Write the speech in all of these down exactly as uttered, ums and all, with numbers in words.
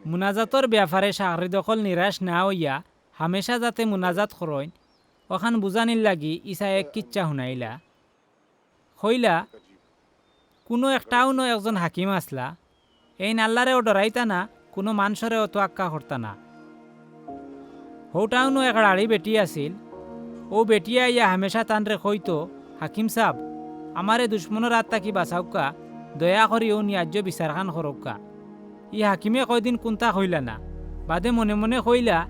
মুনাজাতর ব্যাপারে শাগরিদ অকল নিরাশ না অইয়া হামেশা যাতে মুনাজাত করইন, অখান বুঝানির লাগি ইছায় এক কিচ্ছা হুনাইলা। কইলা, কুনু এক টাউনো একজন হাকিম আছলা, এইন আল্লারেও ডরাইতা না, কুনু মানষরেও তোয়াক্কা করতা না। হউ টাউনো এক রাড়ি বেটি আছিল, অউ বেটিয়ে আইয়া হামেশা তানরে কইতো, "হাকিম সাব, আমারে দুশমনর আত থাকি বাচাউক্কা, দয়া করি অউ ন্যায্য বিচারখান করউক্কা।" ই হাকিমে কয়দিন কুন্তা কইলা না, বাদে মনে মনে কইলা,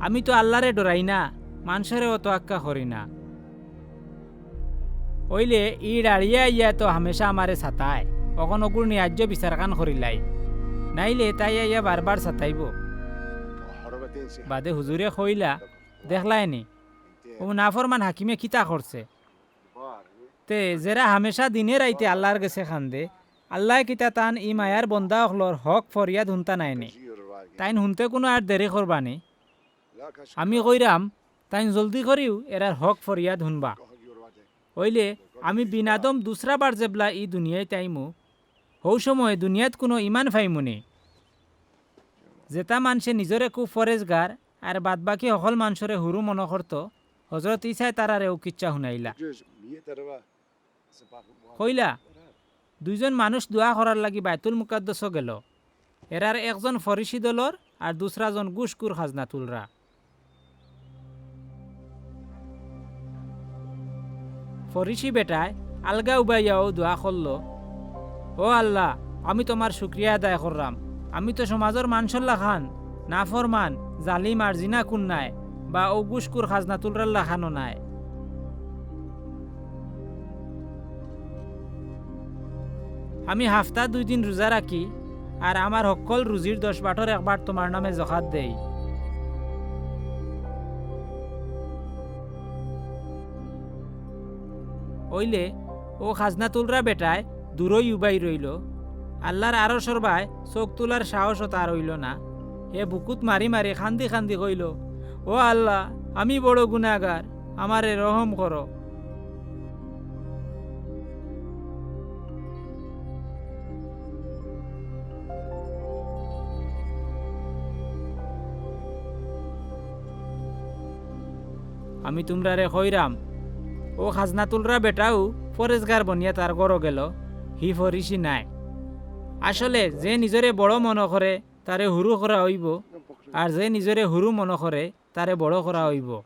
"আমি তো আল্লারে ডরাই না, মানষরেও তোয়াক্কা করি না।" অইলে ই রাড়িয়ে আইয়া তো হামেশা আমারে সাতায়, অখন অগুর ন্যায্য বিচারখান করিলাই, নাইলে তাই আইয়া বারবার সাতাইবো। বাদে হুজুরে কইলা, "দেখলায়নি, অউ নাফরমান হাকিমে কিতা করছে?" তে যেরা হামেশা দিনে রাইতে আল্লার গেছে কান্দে, আল্লায় কিতা তান ই মায়ার বন্দা অকলর হক ফরিয়াদ হুনতা নায়নি? তাইন হুনতে কুনু আর দেরি করবানি? আমি কইরাম, তাইন জলদি করিউ এরার হক ফরিয়াদ হুনবা। অইলে আমি বিনাদম দুসরা বার যেবলা ই দুনিয়াত আইমু, হউ সময় দুনিয়াত কুনু ইমান পাইমুনি? যেতা মানষে নিজরে খুব ফরেজগার আর বাদবাকি হকল মানষরে হুরু মনো করতো, হজরত ইছায় তারারে অউ কিচ্ছা হুনাইলা। কইলা, দুইজন মানুষ দোয়া করার লাগি বায়তুল মুকাদ্দসো গেলো। এরার একজন ফরিসি দলর আর দুসরাজন ঘুষখুর খাজনা তুলরা। ফরিসি বেটায় আলগা উবাইয়া অউ দোয়া করলো, "ও আল্লা, আমি তুমার শুকরিয়া আদায় কররাম। আমি তো সমাজর মানষর লাখান নাফরমান, জালিম আর জিনাকুর নায়, বা অউ ঘুষখুর খাজনা তুলরার লাখানও নায়।" আমি হাফতাত দুইদিন রুজা রাখি, আর আমার হক্কল রুজির দশ বাটর এক বাট তুমার নামে জকাত দেই। অইলে অউ খাজনা তুলরা বেটায় দূরই উবাই রইলো। আল্লার আরশর বায় চউখ তুলার সাহসও তার অইলো না। হে বুকুত মারি মারি কান্দি কান্দি কইলো, "ও আল্লা, আমি বড় গুনাগার, আমারে রহম করো।" আমি তুমরারে কইরাম, অউ খাজনা তুলরা বেটাউ ফরেজগার বনিয়া তার ঘরো গেলো, হি ফরিসি নায়। আসলে যে নিজরে বড় মনো করে, তারে হুরু করা অইবো, আর যে নিজরে হুরু মনো করে, তারে বড় করা অইবো।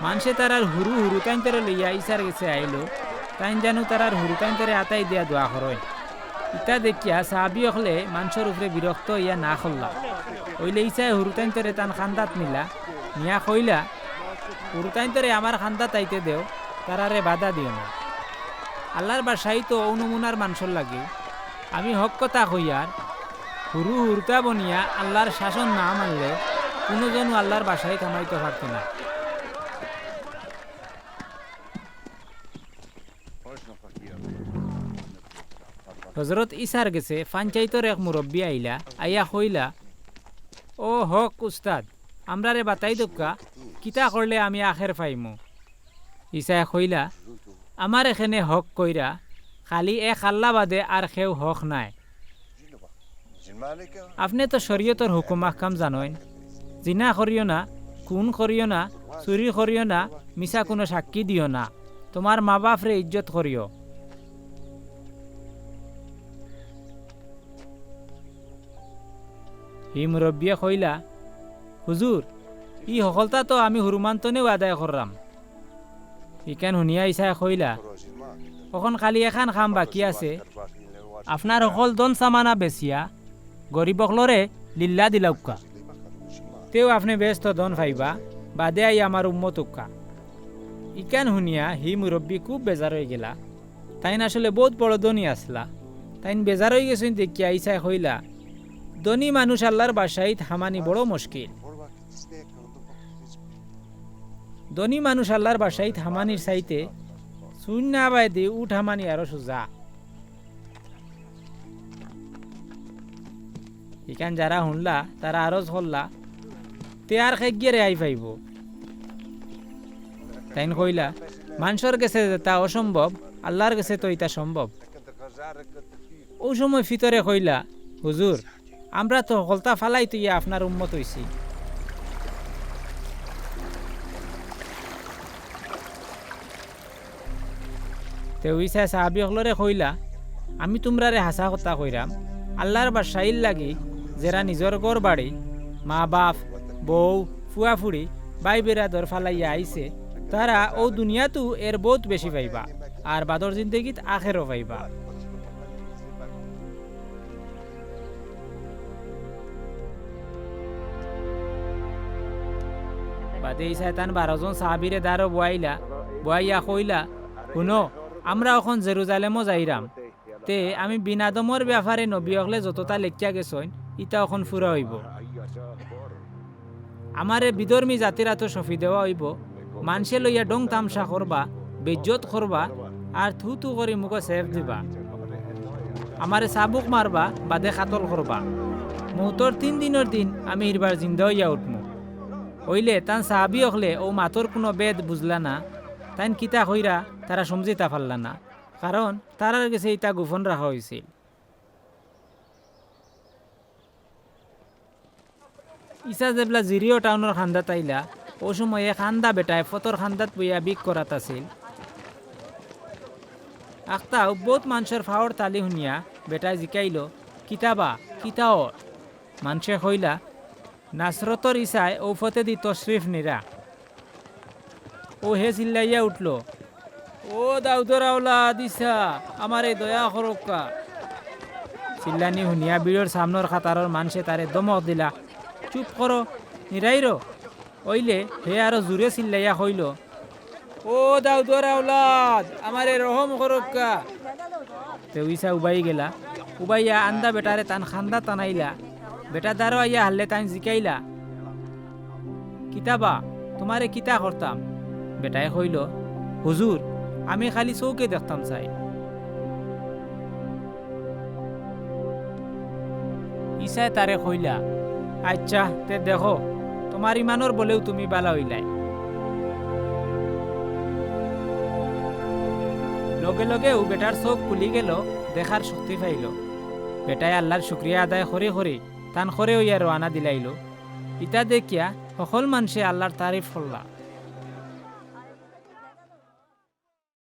মানষে তারার হুরু হুরুতাইন্তরে লইয়া ইছার গেছে আইলো, তাইন জানু তারার হুরুতাইন্তরে আতাই দিয়া দোয়া করইন। ইতা দেখিয়া সাহাবি অকলে মানষর উপরে বিরক্ত অইয়া না করলা। অইলে ইছায় হুরুতাইন্তরে তান কান্দাত নিলা, নিয়া কইলা, "হুরুতাইন্তরে আমার কান্দাত আইতে দেও, তারারে বাধা দিও না।" আল্লার বাদশাইত অউ নমুনার মানষর লাগি আমি হক কথা কইয়ার, হুরু হুরুতা বনিয়া আল্লার শাসন না মানলে কুনু জনউ আল্লার বাদশাইত হামাইতো পারতো না। হজরত ইছার গেছে পঞ্চাইতর এক মুরব্বি আইলা, আইয়া কইলা, "ও হক উস্তাদ, আমরারে বাতাই দেউক্কা, কিতা করলে আমি আখের পাইমু?" ইছায় কইলা, "আমার এখানে হক কইরা, খালি এক আল্লা বাদে আর কেউ হক নায়।" আপনে তো শরিয়তর হুকুম আহকাম জানইন, জিনা করিও না, খুন করিও না, চুরি করিও না, মিছা কুনু সাক্ষী দিও না, তুমার মা-বাফরে ইজ্জত করিও। হি মুরব্বিয়ে কইলা, "হুজুর, ই হকলতা তো আমি হুরুমান্তনেউ আদায় কররাম।" ইখান হুনিয়া ইছায় কইলা, "অখন খালি এখান কাম বাকি আছে, আপনার হকল ধন সামানা বেচিয়া গরিব অকলরে লিল্লা দিলাউক্কা। তেউ আপনে বেহেস্ত ধন পাইবা, বাদে আইয়া আমার উম্মত অউক্কা।" ইখান হুনিয়া হি মুরব্বি খুব বেজার অইগেলা। তাইন আসলে বউত বড় ধনী আছলা। তাইন বেজার অইগেছইন দেখিয়া ইছায় কইলা, "ধনী মানুষ আল্লার বাদশাইত হামানি বড় মুশকিল।" ধনী মানুষ আল্লার বাদশাইত হামানির চাইতে চুইন না বায়দি উট হামানি আরো সুজা। ইখান যারা হুনলা, তারা আরজ করলা, "তে আর কেগিয়ে রেহাই পাইবো?" তাইন কইলা, "মানষর গেছে যেটা অসম্ভব, আল্লার গেছে তো ইটা সম্ভব।" অউ সময় পিতরে কইলা, "হুজুর, আমরা তো হকলতা ফালাই থইয়া আপনার উম্মত অইছি।" তে ইছায় সাহাবি অকলরে কইলা, "আমি তুমরারে হাছা কথা কইরাম, আল্লার বাদশাইর লাগি যেরা নিজর ঘর বাড়ি, মা বাপ, বউ, ফুয়া ফুড়ি, ভাই বেরাদর ফালাইয়া আইছে, তারা অউ দুনিয়াতউ এর বউত বেশি পাইবা, আর বাদর জিন্দেগিত আখেরও পাইবা।" বাদে ইছায় তান বারো জন সাহাবিরে দারো বওয়াইলা, বওয়াইয়া কইলা, "হুনো, আমরা অখন জেরুজালেমও যাইরাম। তে আমি বিন আদমর ব্যাপারে নবী অকলে যততা লেখিয়া গেছইন, ইতা অখন পুরা অইবো। আমারে বিধর্মী জাতির আতো সঁপি দেওয়া অইবো, মানষে লইয়া ঢং তামশা করবা, বেইজ্জত করবা, আর থু থু করি মুখো ছেপ দিবা। আমারে চাবুক মারবা, বাদে কাতল করবা। মউতর তিন দিনর দিন আমি ইরবার জিন্দা অইয়া উঠমু।" অইলে তান সাহাবি অকলে অউ মাতর কুনু ভেদ বুঝলা না, তাইন কিতা কইরা তারা সমঝিতা পারলা না, কারণ তারার গেছে ইতা গোপন রাখা অইছিল। ইছা যেবলা জিরিও টাউনর কান্দাত আইলা, অউ সময় এক আন্দা বেটায় ফথর কান্দাত বইয়া ভিক করাত আছিল। আখতাউ বউত মানষর পাওর তালি হুনিয়া বেটায় জিকাইলো, "কিতা বা, কিতা অর?" মানষে কইলা, "নাসরতর ইছায় অউ ফথেদি তশরিফ নিরা।" অউ হে চিল্লাইয়া উঠলো, "ও দাউদর আওলাদ ইছা, আমারে দয়া করউক্কা।" চিল্লানি হুনিয়া ভিড়র সামনর কাতারর মানষে তারে ধমক দিলা, "চুপ করো, নিরাইরো।" অইলে হে আরো জুরে চিল্লাইয়া কইলো, "ও দাউদর আওলাদ, আমারে রহম করউক্কা।" তে ইছা উবাই গেলা, উবাইয়া আন্দা বেটারে তান কান্দাত টানাইলা। বেটা দারো আইয়া হারলে তাইন জিকাইলা, "কিতা বা, তুমারে কিতা করতাম?" বেটায় কইলো, "হুজুর, আমি খালি চউখে দেখতাম চাই।" ইছায় তারে কইলা, "আইচ্ছা, তে দেখো, তুমার ইমানর বলেউ তুমি বালা অইলায়।" লগে লগেউ বেটার চউখ খুলি গেলো, দেখার শক্তি পাইলো। বেটায় আল্লার শুকরিয়া আদায় করি করি তান ঘরে অইয়া রওয়ানা দিলাইলো। ইতা দেখিয়া হকল মানষে আল্লার তারিফ করলা।